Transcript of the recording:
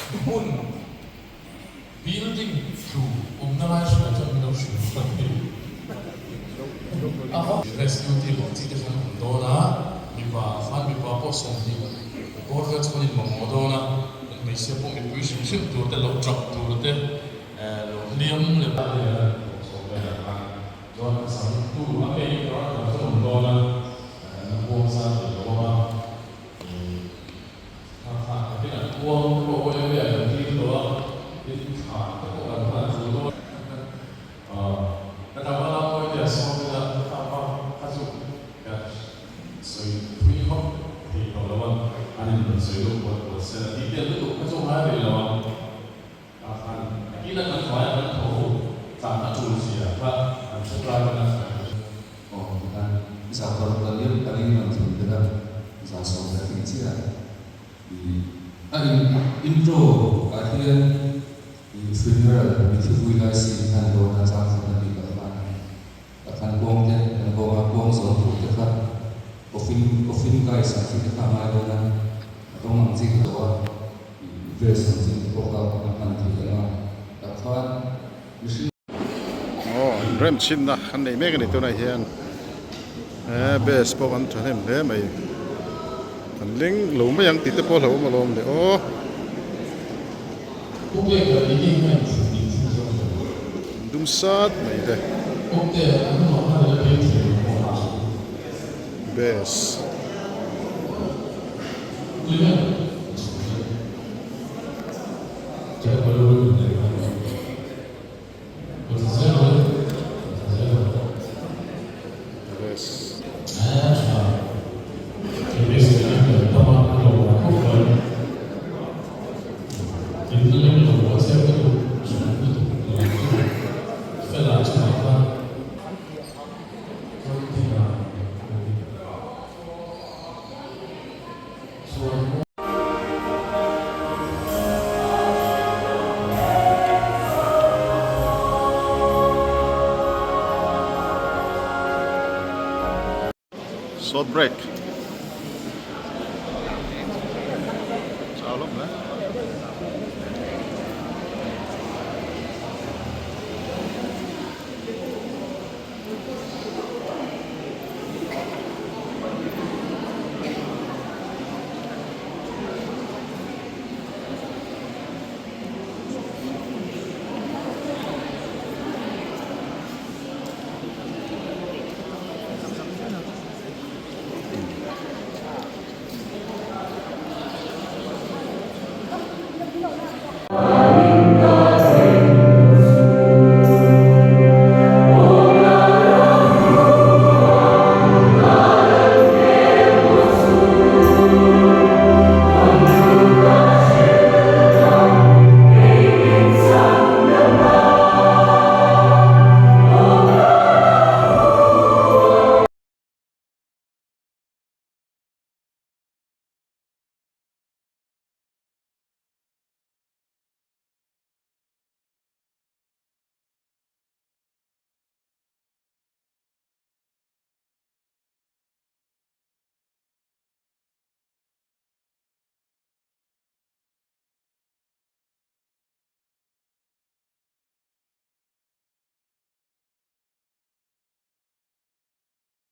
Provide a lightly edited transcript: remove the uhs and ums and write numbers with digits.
Hmun, building, tlu awmna lai hria chuan min lo hrilh hran hi a va. Rescue team ang chi te khan awm dawn a, mipa khan mipa pawh 20 bawr vel chu kan inmamawh dawn a, hmeichhia pawh mipui hrim hrim tur te lo tap tur te lo hliam leh Chuan a sam tu a ke in kar kar chu awm dawn a, an la kuang zan thei lo ang a, ih thla thlah takin an kuang te pawh awih awih an tir tawh a, tin thlah te pawh kan hman a tul dawn a, ka dang a mawi te a sawm ila kha pa kha chu ka sawi thui vak thei tawh lo a, an in rawn sawi deuh puat puat se la tih tel lutuk kha chu ngai rih lo ang. Tah khan a kila kan hnuaia kan thaw ho tlan a tul zia kha an hre tlai vek a. Aw tikhan 640 rawn thleng tel a, 120 chiah i a in intro ah hian i funeral mithi vui lai scene khan dawn a chang khat a bik ah khan tah khan kawng te an vawng a, kawng zawn tur te kha coffin coffin guys ang chi te kha a ngai dawn a, a rawng ang chi kha tawh a. Verse ang chi te pawh kha a hman theih ang a, tah khan mihring. Aw inrem chhinna kan nei mek a ni tunah hian he base pawh kan thahnem hle mai kan leng lo mai ang tih te pawh a hlauhawm alawm le aw. Dum sat mai te base. Short break.